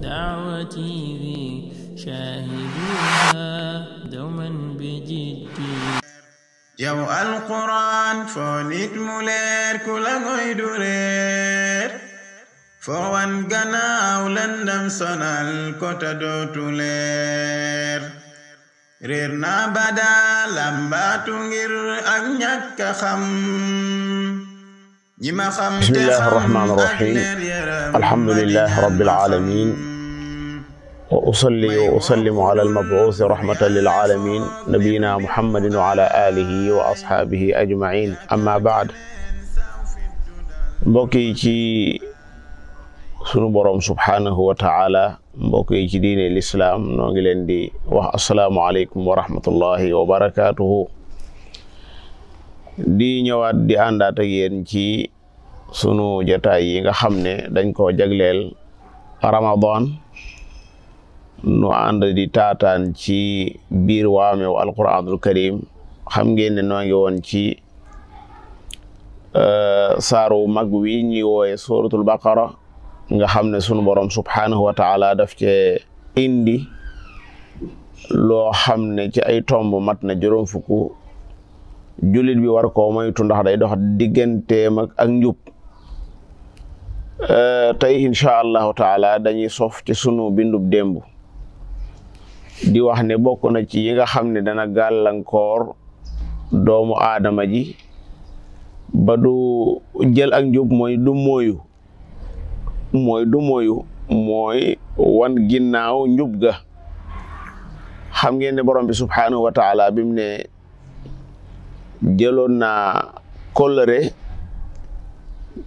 دعوتي في شاهدوها دوما بجدي yow alquran foo nit mu leer ku la ngoy du leer foo wan gannaaw lëndëm sonal ko ta dootu leer réer na bada lambaatu ngir ak ñàkk xam ñi ma xam bismillahi rahmaani rahim alhamdulillahi rabbil alamin wa usalli wa usallimu ala almabuusi rahmatan lil alamin nabiyina muhammadin wa ala alihi wa ashaabihi ajmain amma baad mbokk yi ci sunu borom subhanahu wa taala mbokk yi ci diine lislaam noo ngi leen di wax assalaamu aleykum wa rahmatullahi wa barakatuhu di ñëwaat di àndaat ak yéen ci sunu jotaay yi nga xam ne dañ koo jagleel Ramadan nu ànd di taataan ci biir waamew alquranul karim xam ngeen ne noo ngi woon ci saaru mag wi ñuy wooye suratul baqara nga xam ne sunu borom subhanahu wa taala daf cee indi loo xam ne ci ay tomb mat na juróom fukk jullit bi war koo moytu ndax day dox digganteem ak njub tey incha allahu taala dañuy sof ci sunu bindub démb di wax ne bokk na ci yi nga xam ne dana gàllankoor doomu aadama ji ba du jël ak njub mooy du mooy wan ginnaaw njub ga xam ngeen ne borom bi subhanahu wa taala bi mu ne jëloon naa kóllëre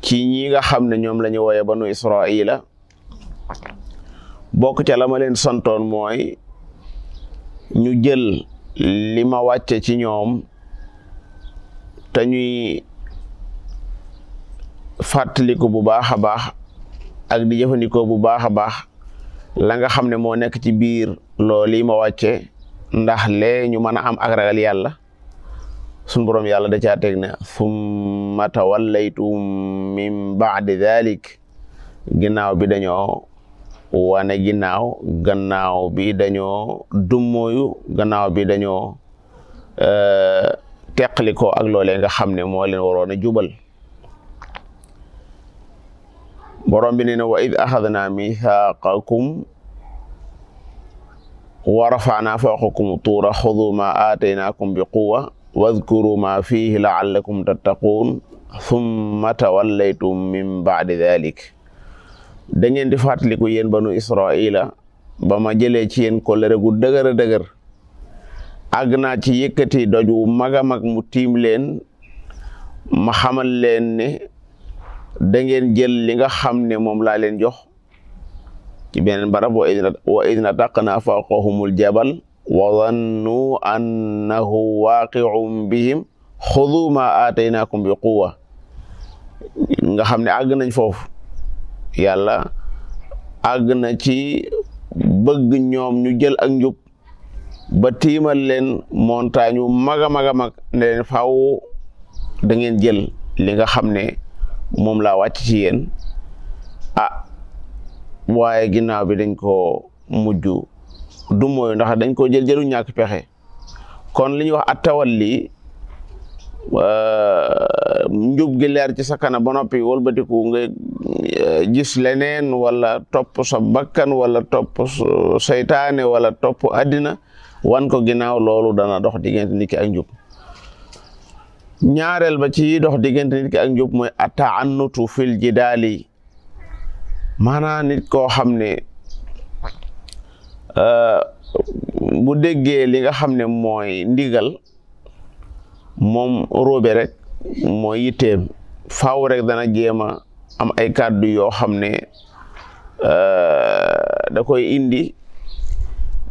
ci ñi nga xam ne ñoom la ñu wooye banu Israila bokk ca la ma leen santoon mooy ñu jël li ma wàcce ci ñoom te ñuy fàttaliku bu baax a baax ak di jëfandikoo bu baax a baax la nga xam ne moo nekk ci biir loolu ma wàcce ndax lee ñu mën a am ak ragal yàlla sunu boroom yàlla da caa teg ne summa tawallaytum min ba'di dhalik ginnaaw bi dañoo wane gannaaw bi dañoo dummóoyu gannaaw bi dañoo teqliko ak loolee nga xam ne moo leen waroon a jubal borom bi nee na wa id axadna mithaqakum wa rafa'na fawqakum tuura xudu ma aataynaakum bi quwwa wadkuru ma fihi la'allakum tattaquun thumma tawallaytum min ba'di dhalik da ngeen di fàttaliku yéen banu Israila ba ma jëlee ci yéen kóllëre gu dëgër a dëgër àgg naa ci yëkkati doj wu mag a mag mu tiim leen ma xamal leen ne da ngeen jël li nga xam ne moom laa leen jox ci beneen barab wa id nataqna fawqahumul jabal wa zannu annahu waaqi'un bihim xudu ma aataynaakum bi quwwa nga xam ne àgg nañ foofu yàlla àgg na ci bëgg ñoom ñu jël ak njub ba tiimal leen montagne yu mag a mag a mag ne leen faaw da ngeen jël li nga xam ne moom laa wàcc ci yéen waaye ginnaaw bi dañ ko mujj du mooy ndax dañ ko jëlu ñàkk pexe kon li ñuy wax attawalli njub gi leer ci sa kana ba noppi wëlbatiku nga gis leneen wala topp sa bakkan wala topp seytaane wala topp àddina wan ko ginnaaw loolu dana dox diggante nit ki ak njub ñaareel ba ci dox diggante nit ki ak njub mooy ata'annutu fil jidaali maanaam nit koo xam ne bu déggee li nga xam ne mooy ndigal moom róobe rek mooy yitteem faaw rek dana jéema am ay kàddu yoo xam ne da koy indi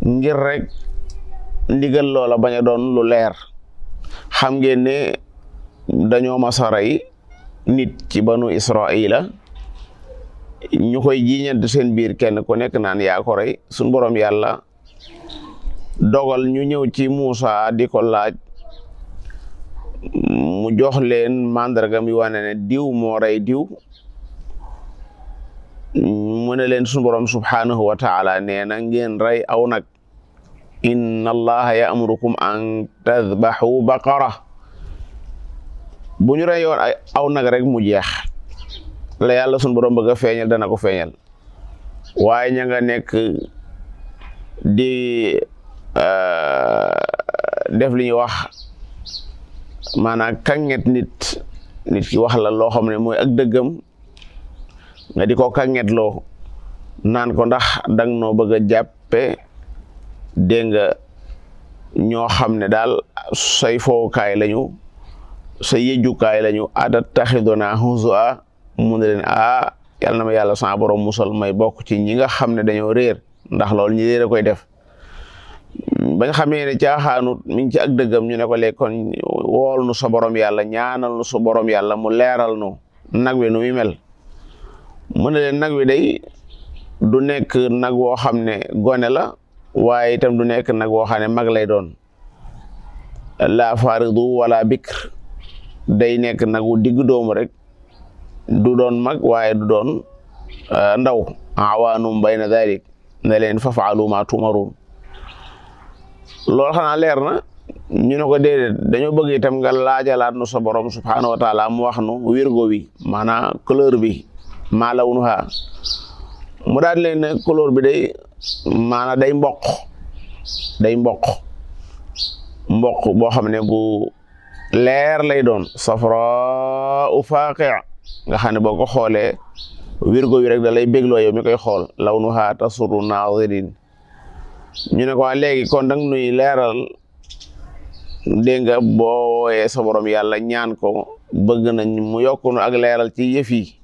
ngir rek ndigal loola bañ a doon lu leer xam ngeen ne dañoo masaray nit ci banu Israila ñu koy jiiñante seen biir kenn ku nekk naan yaa ko rey suñ borom yàlla dogal ñu ñëw ci Muusa di ko laaj mu jox leen mandarga mi wane ne diw moo rey diw mu ne leen sunu borom subhanahu wa taala nee na ngeen rey aw nag inna allaha ya'murukum an tadbahu baqara bu ñu reyoon aw nag rek mu jeex la yàlla sunu borom bëgg a feeñal dana ko feeñal waaye ña nga nekk di def li ñuy wax maanaam kanget nit ki wax la loo xam ne mooy ak dëggam nga di ko kangetloo naan ko ndax dang noo bëgg a jàppe dégg nga ñoo xam ne daal say fowukaay lañu sa yëjukaay lañu atattaxiduna huzua mu ne leen yàlla na ma yàlla sa borom musal may bokk ci ñi nga xam ne dañoo réer ndax loolu ñi réer a koy def bañ xamee ne caaxaanut mi ngi ci ak dëggam ñu ne ko léegi kon wool nu sa borom yàlla ñaanal nu sa borom yàlla mu leeral nu nag wi nu muy mel mu ne leen nag wi day du nekk nag woo xam ne gone la waaye itam du nekk nag woo xam ne mag lay doon la faridu wala bikr day nekk nag wu digg doomu rek du doon mag waaye du doon ndaw awaanum bayna dalik ne leen fafaalu ma tumarun loolu xanaa leer na ñu ne ko déedéet dañoo bëgg itam nga laajalaat nu sa borom subhanahu wa taala mu wax nu wirgo wi maanaam couleur bi maa lawnuha mu daal leen ne couleur bi day maanaam day mboq boo xam ne bu leer lay doon safra u faqi nga xam ne boo ko xoolee wirgo wi rek da lay bégloo yow mi koy xool lawnuha tasurru nazirin ñu ne ko léegi kon dang nuy leeral dégg nga boo wooyee sa borom yàlla ñaan ko bëgg nañ mu yokk nu ak leeral ci yëf yi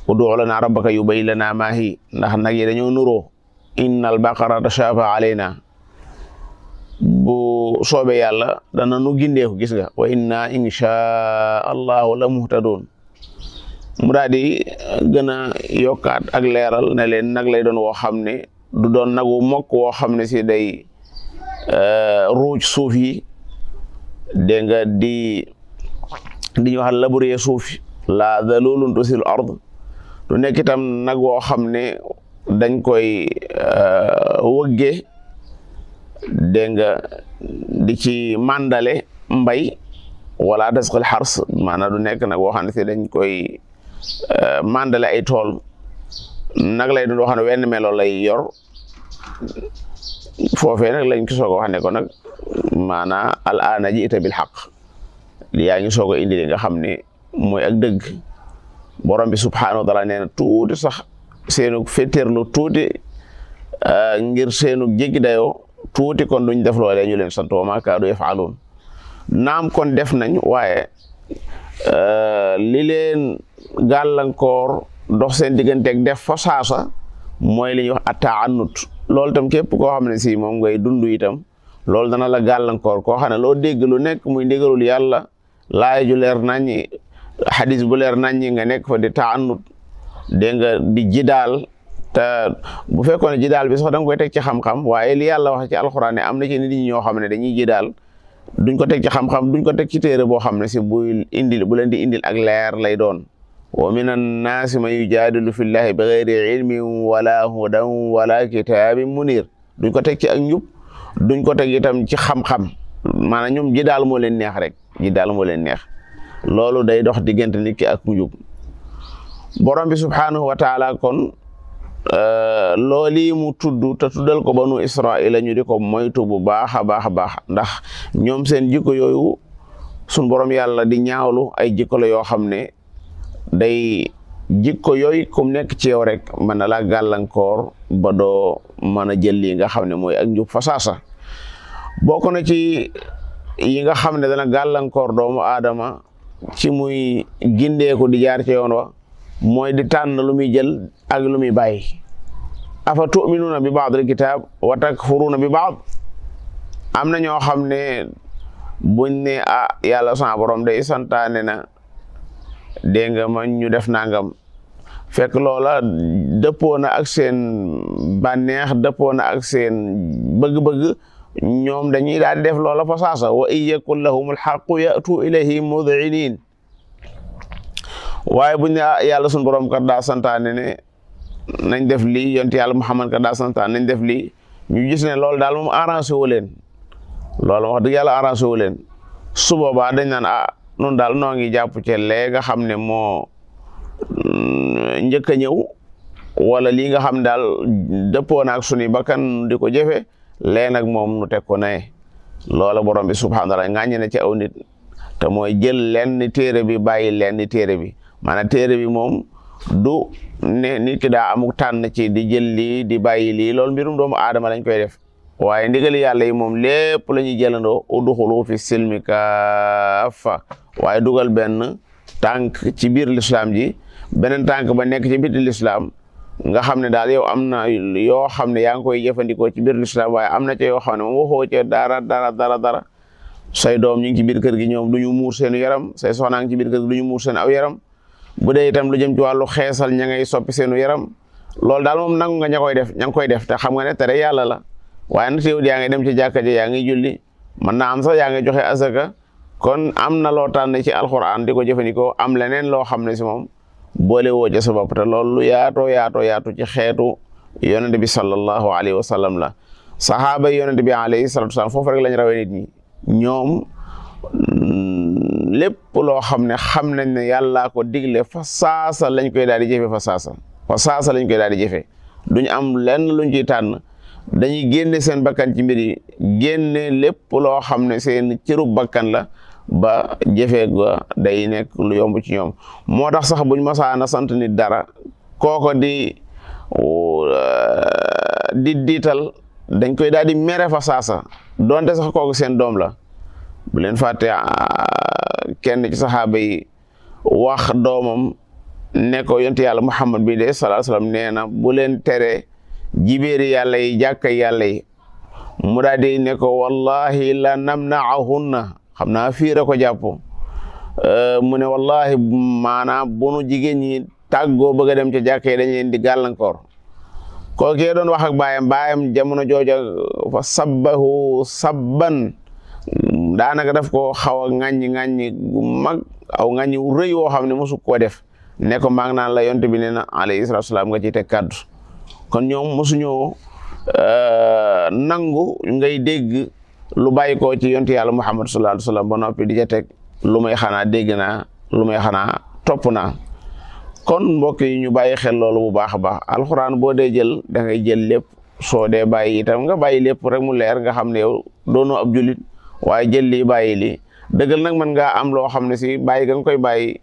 ud'u lana rabbaka yubayyin lana ma hi ndax nag yi dañoo nuroo innal baqara tashaaba alayna bu soobee yàlla dana nu gindeeku gis nga wa inna insha allahu la muhtadun mu daal di gën a yokkaat ak leeral ne leen nag lay doon woo xam ne du doon nagu mokk woo xam ne si day ruuj suuf yi dégg nga di ñu wax labourer suuf la dalulun tusil ard du nekk itam nag woo xam ne dañ koy wëgge dégg nga di ci mandale mbay wala dasqal xars maanaam du nekk nag woo xam ne si dañ koy mandale ay tool nag lay doon wax ne wenn melo lay yor foofee nag lañ ko soog a wax ne ko nag maanaa al aana ji ita bil xaq yaa ngi soog a indi li nga xam ne mooy ak dëgg borom bi subhanahu wa taala nee na tuuti sax seenu féttéerlu tuuti ngir seenu jéggi dayoo tuuti kon duñ def loolee ñu leen sant wa maa kaadu yafaaluun naam kon def nañ waaye li leen gàllankoor dox seen digganteeg def fa saasa mooy li ñuy wax ataanut loolu itam képp koo xam ne si moom ngay dund itam loolu dana la gàllankoor koo xam ne loo dégg lu nekk muy ndigalul yàlla laay ju leer naññi xadis bu leer naññi nga nekk fa di taanut dégg nga di jidaal te bu fekkoon ne jidaal bi sax da nga koy teg ci xam-xam waaye li yàlla wax ci alxuraan ne am na ci nit ñi ñoo xam ne dañuy jidaal duñ ko teg ci xam-xam duñ ko teg ci téere boo xam ne si bu leen di indil ak leer lay doon wa min annaasi man yujaadilu fi llahi bi gayri ilmin wala hudan wala kitaabin munir duñ ko teg ci ak njub duñ ko teg itam ci xam-xam maanaam ñoom ji daal moo leen neex rek ji daal moo leen neex loolu day dox diggante nit ki ak njub borom bi subhanahu wa taala kon looli mu tudd te tuddal ko banu Israila ñu di ko moytu bu baax a baax a baax ndax ñoom seen jikko yooyu sun borom yàlla di ñaawlu ay jikko la yoo xam ne day jikko yooyu kum nekk ci yow rek mën na laa gàllankoor ba doo mën a jël lii nga xam ne mooy ak njub fa saasa bokk na ci yi nga xam ne dana gàllankoor doomu aadama ci muy gindeeku di jaar ci yoon wa mooy di tànn lu muy jël ak lu muy bàyyi afa tu'minuuna bi ba'dil kitaab wa takfuruuna bi ba'd am na ñoo xam ne buñ ne yàlla sa borom day santaane na dégg nga ma ñu def nangam fekk loola dëppoo na ak seen bànneex dëppoo na ak seen bëgg-bëgg ñoom dañuy daal di def loola fa saasa wa in yakun lahumul haqqu ya'tu ilayhi mud'inin waaye buñ ne yàlla suñu borom kat daa santaane ne nañ def lii yonent yàlla Muhammad ka daa santaan nañ def lii ñu gis ne loolu daal moom arrangé wu leen loolu wax dëgg yàlla arrangé wu leen su boobaa dañ naan noonu daal noo ngi jàpp ci lee nga xam ne moo njëkk a ñëw wala lii nga xam daal dëppoo na ak suñu bakkan di ko jëfe lee nag moom nu teg ko ne loola borom bi subhaanahu wa taala ŋàññi na ci aw nit te mooy jël lenn téere bi bàyyi lenn téere bi maanaam téere bi moom du ne nit ki daa amuk tànn ci di jël lii di bàyyi lii loolu mbirum doomu aadama lañ koy def waaye ndigali yàlla yi moom lépp la ñuy jëlandoo udxulu fi silmi kaafa waaye dugal benn tànk ci biir lislaam ji beneen tànk ba nekk ci biti lislaam nga xam ne daal yow am na yoo xam ne yaa ngi koy jëfandikoo ci biir lislaam waaye am na ca yoo xam ne moom waxoo ca dara say doom ñu ngi ci biir kër gi ñoom du ñu muur seen yaram say soxnaa ngi ci biir kër gi du ñu muur seen aw yaram bu dee itam lu jëm ci wàllu xeesal ña ngay soppi seenu yaram loolu daal moom nangu nga ña ngi koy def te xam nga ne tere yàlla la waaye nag teewul yaa ngi dem ci jàkka ji yaa ngi julli mën naa am sax yaa ngi joxe asaka kon am na loo tànn ci alxuraan di ko jëfandikoo am leneen loo xam ne si moom boole woo ca sa bopp te loolu lu yaatu ci xeetu yonente bi sallallahu alayhi wa sallam la sahaaba yi yonente bi alayhi salatu wasallam foofu rek lañ rawee nit ñi ñoom lépp loo xam ne xam nañ ne yàllaa ko digle fa saasa lañ koy daal di jëfe fa saasa lañ koy daal di jëfe duñ am lenn luñ ciy tànn dañuy génne seen bakkan ci mbir yi génne lépp loo xam ne seen cërub bakkan la ba jëfee ga day nekk lu yomb ci ñoom moo tax sax buñ masaana sant nit dara kooko di diital dañ koy daal di mere fa saasa donte sax kooku seen doom la bu leen fàtte kenn ci saxaaba yi wax doomam ne ko yonent yàlla Muhammad bi de sallallahu alayhi wasallam nee na bu leen tere jibéeri yàlla yi jàkka yàlla yi mu daal di ne ko wallahi la namna'ahunna xam naa fiira ko jàpp mu ne wallahi maanaam bu nu jigéen ñi tàggoo bëgg a dem ca jàkka yi dañ leen di gàllankoor kookee doon wax ak baayam jamono jooja fa sabbahu sabban daanaka daf ko xaw a ŋàññi gu mag aw ŋàññi wu rëy woo xam ne mosu koo def ne ko maa ngi naan la yonte bi nee na alayhi salaatu salaam nga ciy teg kàddu kon ñoom mosuñoo nangu ngay dégg lu bàyyi ko ci yonte yàlla Muhammad sallallahu alayhi wa sallam ba noppi di ca teg lu may xanaa dégg naa lu may xanaa topp naa kon mbokk yi ñu bàyyi xel loolu bu baax a baax alxuraan boo dee jël da ngay jël lépp soo dee bàyyi itam nga bàyyi lépp rek mu leer nga xam ne yow doonoo ab julit waaye jël lii bàyyi lii dëggal nag mën ngaa am loo xam ne si bàyyi ga nga koy bàyyi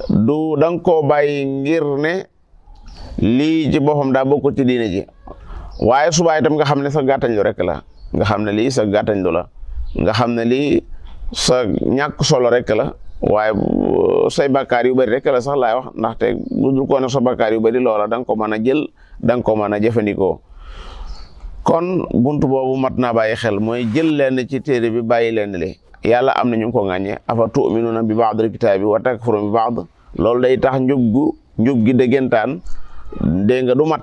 du da nga koo bàyyi ngir ne lii ci boppam daa bokkul ci diine ji waaye subaa itam nga xam ne sa gàttañ lu rek la nga xam ne lii sa gàttañ lu la nga xam ne lii sa ñàkk solo rek la waaye say bakkaar yu bari rek la sax laay wax ndaxte bu dul ko ne sa bakkaar yu bari loola da nga ko mën a jël da nga ko mën a jëfandikoo kon buntu boobu mat naa bàyyi xel mooy jël leen ci téere bi bàyyi leen li yàlla am na ñu ko ŋàññe afa tu'minuuna bi ba'dil kitaabi wa takfuruuna bi ba'd loolu day tax njub gi dëggantaan dégg nga du mat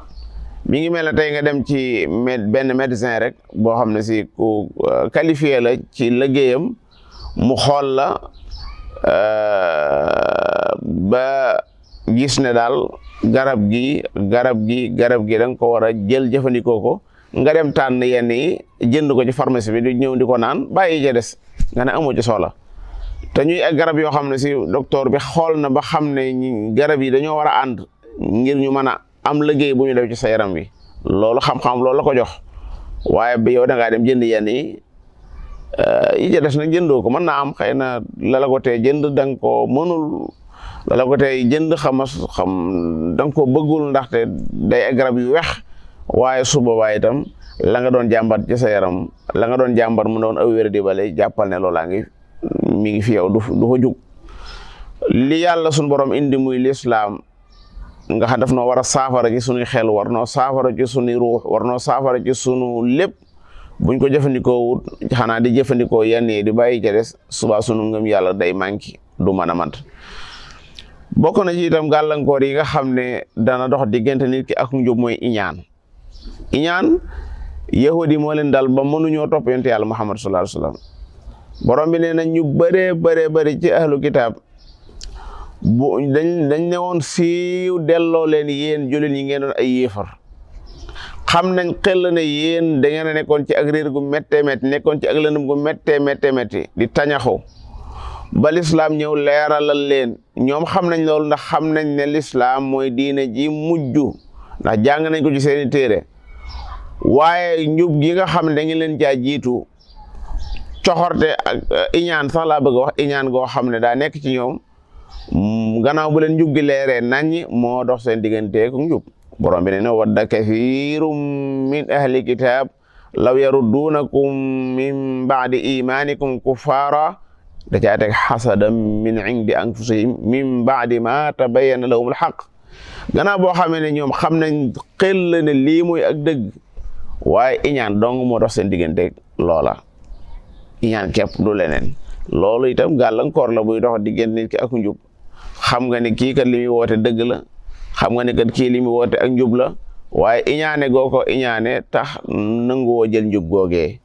mi ngi mel ne tey nga dem ci benn médecin rek boo xam ne si ku qualifié la ci liggéeyam mu xool la ba gis ne daal garab gi da nga ko war a jël jëfandikoo ko nga dem tànn yenn yi jënd ko ci pharmacie bi di ñëw di ko naan bàyyi ja des nga ne amoo ci soxla te ñuy ay garab yoo xam ne si docteur bi xool na ba xam ne garab yi dañoo war a ànd ngir ñu mën a am liggéey bu ñu def ci sa yaram wi loolu xam-xam loolu la ko jox waaye bi yow da ngaa dem jënd yenn yi ca des nag jëndoo ko mën naa am xëy na la ko tee jënd da nga ko mënul la ko tee jënd xam da nga ko bëggul ndaxte day ay garab yu wex waaye su boobaa itam la nga doon jàmbat ci sa yaram la nga doon jàmbat mu doon aw wér di bale jàppal ne loolaa mi ngi fi yow du fa jug li yàlla suñu borom indi muy lislaam nga xam daf noo war a saafara ci sunuy xel war noo saafara ci sunuy ruux war noo saafara ci sunu lépp buñ ko jëfandikoo wut xanaa di jëfandikoo yenn yi di bàyyi ca des subaa sunu ngëm yàlla day manqué du mën a mat bokk na ci itam gàllankoor yi nga xam ne dana dox diggante nit ki ak njub mooy iñaan yahudi moo leen dal ba mënuñoo topp yonent yàlla Muhammad sallallahu alayhi wasallam borom bi nee na ñu bëree bëri ci ahlu kitaab dañ ne woon siiw delloo leen yéen jullit ñi ngeen doon ay yéefar xam nañ xel ne yéen da ngeen a nekkoon ci ak réer gu méttee métti nekkoon ci ak lëndëm gu méttee métti di tañaxu ba lislaam ñëw leeralal leen ñoom xam nañ loolu ndax xam nañ ne lislaam mooy diine ji mujj ndax jàng nañ ko ci seeni téere waaye njub gi nga xam ne da ngeen leen caa jiitu coxorte ak iñaan sax laa bëgg a wax iñaan goo xam ne daa nekk ci ñoom gannaaw bu leen njub gi leeree nañ moo dox seen digganteeku njub borom bi ne wadda kathirum min ahli kitab law yaruddunakum min ba'di imanikum kuffara da caa teg hasadan min indi anfusihim min ba'di ma tabayyana lahum alhaq gannaaw boo xamee ne ñoom xam nañ xel ne lii muy ak dëgg waaye iñaan dong moo dox seen digganteeg loola iñaan képp du leneen loolu itam gàllankoor la buy dox diggante nit ki ak njub xam nga ne kii kat li muy woote dëgg la xam nga ne kat kii li muy woote ak njub la waaye iñaane goo ko iñaane tax nanguwoo jël njub googee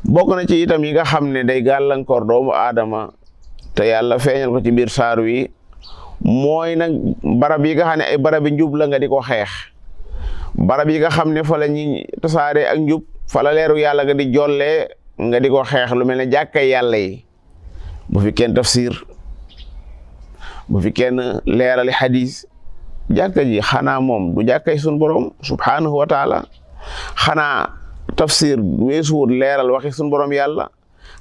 bokk na ci itam yi nga xam ne day gàllankoor doomu aadama te yàlla feeñal ko ci biir saar wi mooy nag barab yi nga xam ne ay barabi njub la nga di ko xeex barab yi nga xam ne fa la ñuy tasaare ak njub fa la leeru yàlla nga di jollee nga di ko xeex lu mel ne jàkkay yàlla yi bu fi kenn tafsir bu fi kenn leerali xadis jàkka ji xanaa moom du jàkkay sun borom subhanahu wa taala xanaa tafsir weesuwut leeral waxi sun borom yàlla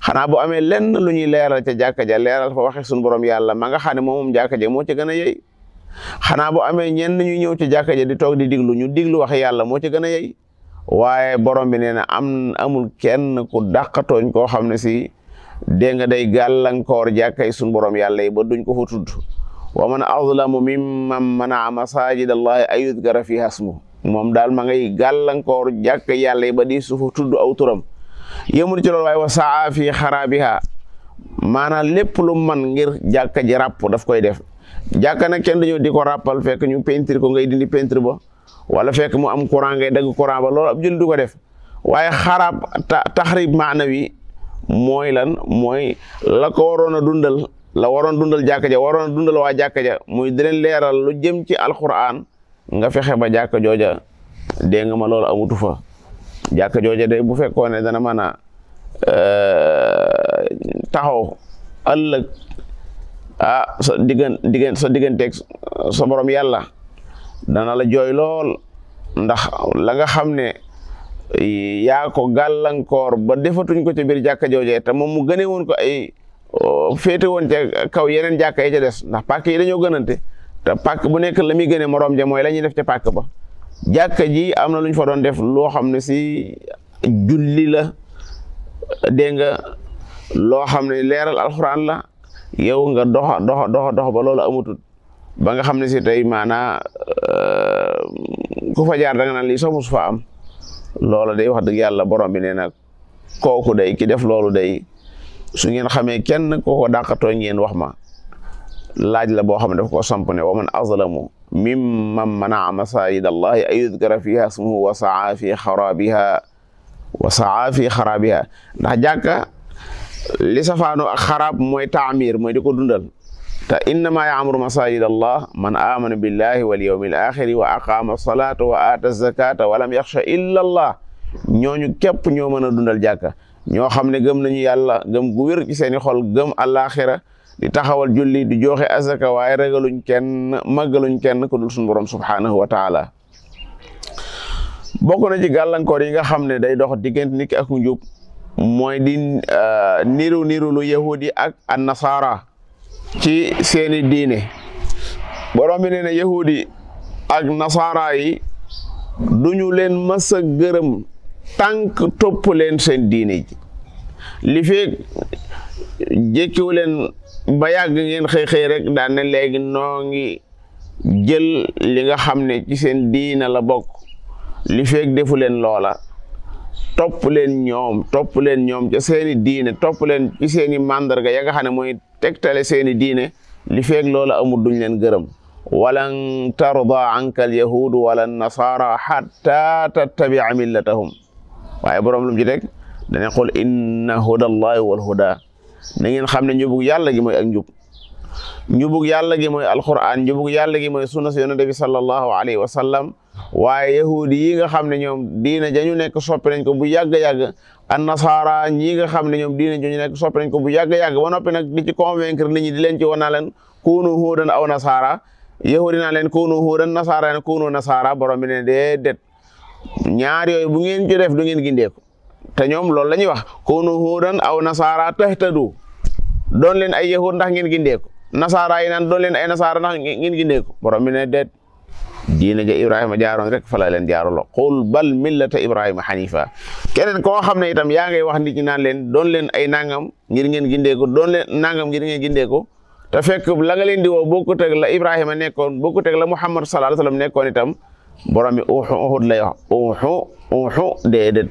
xanaa bu amee lenn lu ñuy leeral ca jàkka ja leeral fa waxi sun borom yàlla ma nga xam ne moom jàkka ja moo ci gën a yey xanaa bu amee ñenn ñu ñëw ci jàkka ja di toog di diglu ñu diglu waxi yàlla moo ci gën a yey waaye borom bi nee na amul kenn ku dàqatooñ koo xam ne si dégg nga day gàllankoor jàkkay sun borom yàlla yi ba duñ ko fa tudd wa man azlamu mimman manaa masajid allahi an yudkara fiha ismuhu moom daal ma ngay gàllankoor jàkk yàlla yi ba di suufu tudd aw turam yëmul ci loolu waaye wa saa fi xaraabiha maanaam lépp lu man ngir jàkka ji ràpp daf koy def jàkka nag kenn dañoo di ko ràppal fekk ñu peinture ko ngay dindi peinture ba wala fekk mu am courant ngay dagg courant ba loolu ab jël du ko def waaye xaraab taxrib maanawi mooy lan mooy la ko waroon a dundal la waroon dundal jàkka ja waroon a dundal waa jàkka ja muy di leen leeral lu jëm ci alquran nga fexe ba jàkka jooja dégg nga ma loolu amutu fa jàkka jooja de bu fekkoon ne dana mën a taxaw ëllëg sa digganteeg sa borom yàlla dana la jooy lool ndax la nga xam ne yaa ko gàllankoor ba defatuñ ko ca biir jàkka jooje te moom mu gëne woon ko ay féete woon ca kaw yeneen jàkka yi ca des ndax pàkk yi dañoo gënante te pàkk bu nekk la muy gëne moroom ja mooy la ñuy def ca pàkk ba jàkka ji am na lu ñu fa doon def loo xam ne si julli la dégg nga loo xam ne leeral alxuraan la yow nga dox ba loolu amutut ba nga xam ne si tey maanaa ku fa jaar da nga naan lii sax musu fa am loola day wax dëgg yàlla borom bi nee na kooku day ki def loolu day su ngeen xamee kenn kooko dàqatoo ngeen wax ma laaj la boo xam ne daf ko samp ne wa man azlamu mimman manaa masajid allahi an yudkara fiha ismuhu wa saa fi xaraabiha ndax jàkka li safaano ak xaraab mooy taamir mooy di ko dundal te innama yaamuru masajid allah man amana billahi wal yawmil axiri wa aqama salata wa ata zakata wa lam yaxsha illa allah ñooñu képp ñoo mën a dundal jàkka ñoo xam ne gëm nañu yàlla gëm gu wér ci seeni xol gëm alaxira di taxawal julli di joxe azaka waaye ragaluñ kenn màggaluñ kenn ku dul suñu borom subhanahu wa taala bokk na ci gàllankoor yi nga xam ne day dox diggante nit ki ak njub mooy di niru lu yahudi ak an nasara ci seeni diine borom bi nee na yahudi ak nasara yi duñu leen mës a gërëm tànk topp leen seen diine ji li feeg jékkiwu leen ba yàgg ngeen xëy rek daan ne léegi noo ngi jël li nga xam ne ci seen diina la bokk li feeg defu leen loola topp leen ñoom ca seeni diine topp leen ci seeni màndarga ya nga xam ne mooy tegtale seeni diine li feeg loola amul duñ leen gërëm walan tarda anka al yahudu wala nasara hatta tattabia millatahum waaye borom lu mu ci teg dane qul inna huda allahi wal huda na ngeen xam ne njubug yàlla gi mooy ak njub njubug yàlla gi mooy alquran njubug yàlla gi mooy sunna si yonent bi sallallahu alayhi wa sallam waaye yahudi yi nga xam ne ñoom diina jañu nekk soppi nañ ko bu yàgg-yàgg an nasaara ñi nga xam ne ñoom diina jañu nekk soppi nañ ko bu yàgg-yàgg ba noppi nag di ci convaincre nit ñi di leen ci wan naa leen kunu huudan aw nasaara yahudi naa leen kunu huudan nasaara ne kunu nasaara borom bi ne déedéet ñaar yooyu bu ngeen ci def du ngeen gindeeku te ñoom loolu la ñuy wax kunu huudan aw nasaara tahtadu doon leen ay yahud ndax ngeen gindeeku nasaara yi naan doon leen ay nasaara ndax ngeen gindeeku borom bi ne déet diina ja Ibrahima jaaroon rek fa la leen jaarolo qul bal millata Ibrahima hanifa keneen koo xam ne itam yaa ngay wax nit ñi naan leen doon leen ay nangam ngir ngeen gindeeku doon leen nangam ngir ngeen gindeeku te fekk la nga leen di woo bokkut ak la Ibrahima nekkoon bokkut ak la Muhammad sallallahu alayhi wa sallam nekkoon itam borom bi uxud lay wax uxu déedéet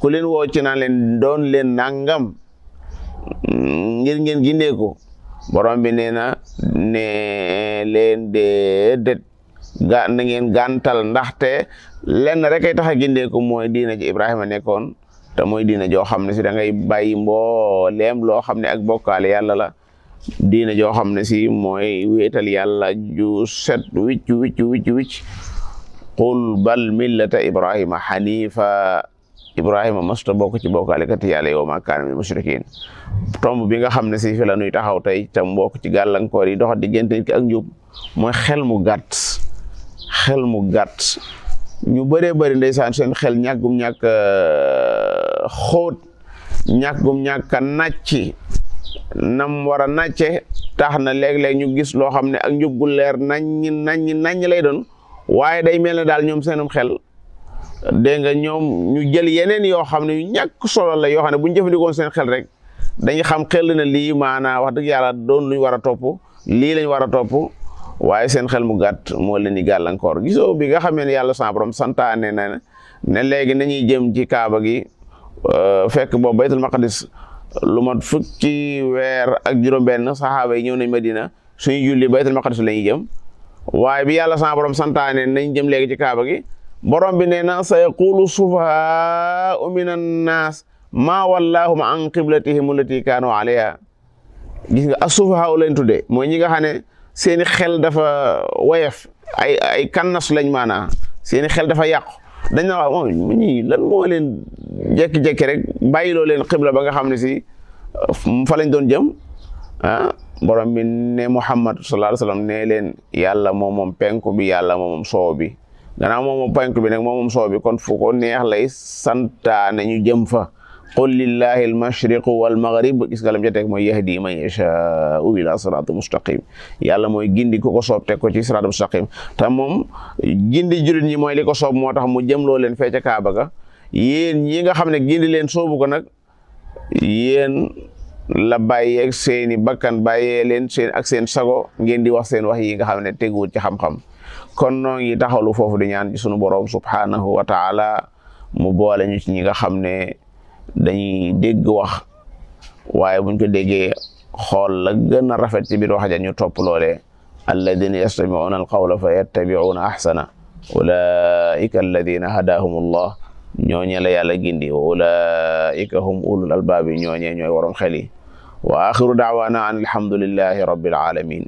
ku leen woo ci naan leen doon leen nangam ngir ngeen gindeeku borom bi nee na ne leen déedéet na ngeen gàntal ndaxte lenn rek ay tax a gindeeku mooy diina ji Ibrahima nekkoon te mooy diina joo xam ne si da ngay bàyyi mbooleem loo xam ne ak bokkaale yàlla la diina joo xam ne si mooy wéetal yàlla ju set wicc wicc wicc wicc qul bal millata Ibrahima hanifa Ibrahima masta bokk ci bokkaale kat yàlla yow ma kaana minal mushrikiin tomb bi nga xam ne si fi la nuy taxaw tey tam bokk ci gàllankoor yi dox diggante nit ki ak njub mooy xel mu gàtt ñu bëree bëri ndeysaan seen xel ñàggum ñàkk xóot ñàggum ñàkk nàcc nam war a nàcce tax na léeg-léeg ñu gis loo xam ne ak njub gu leer naññ lay doon waaye day mel ne daal ñoom seenum xel dégg nga ñoom ñu jël yeneen yoo xam ne yu ñàkk solo la yoo xam ne bu ñu jëfandikoon seen xel rek dañuy xam xel na lii maanaa wax dëgg yàlla doon luñ war a topp lii lañ war a topp waaye seen xel mu gàtt moo leen di gàllankoor gisoo bi nga xamee ne yàlla sa borom santaane na ne léegi nañuy jëm ci kaaba gi fekk boobu baytul maqdis lu mat fukki weer ak juróom-benn saxaaba yi ñëw nañ Madina suñu julli baytul maqdis la ñuy jëm waaye bi yàlla sa borom santaane nañ jëm léegi ci kaaba gi borom bi nee na sa yaqulu sufahaa'u minan naas maa wallaahum an qiblatihim allati kaanu alayha gis nga as-sufahaa'u leen tuddee mooy ñi nga xam ne seeni xel dafa woyof ay kannas lañ maanaa seeni xel dafa yàqu dañ na wax ñii lan moo leen jekki-jekki rek bàyyiloo leen xibla ba nga xam ne si fa lañ doon jëm borom bi ne Muhammad sallallahu alayhi wa sallam ne leen yàlla moom penku bi yàlla moom soow bi gannaaw moom penku bi nag moom soow bi kon fu ko neex lay santaane ñu jëm fa qul lillahi almashriqu walmaghrib gis nga lam ca teg mooy yahdi man yashaa'u ila siraatin mustaqim yàlla mooy gindi ku ko soob teg ko ci siraatin mustaqim te moom gindi jullit ñi mooy li ko soob moo tax mu jëmloo leen fee ca Kaaba ga yéen ñi nga xam ne gindi leen soobu ko nag yéen la bàyyeeg seeni bakkan bàyyee leen seen ak seen sago ngeen di wax seen wax yi nga xam ne teguwul ci xam-xam kon noo ngi taxawlu foofu di ñaan ci sunu boroom subhanahu wa taala mu boole ñu ci ñi nga xam ne dañuy dégg wax waaye buñ ko déggee xool la gën a rafet ci biir wax ja ñu topp loolee alladina yastami'una alqawla fa yattabi'una ahsana ulaika alladina hadahumullah ñooñe la yàlla gindi wa ulaika hum ulul albaabi ñooñe ñooy waroom xel yi wa axiru da'wana an alhamdulillahi rabbil alamin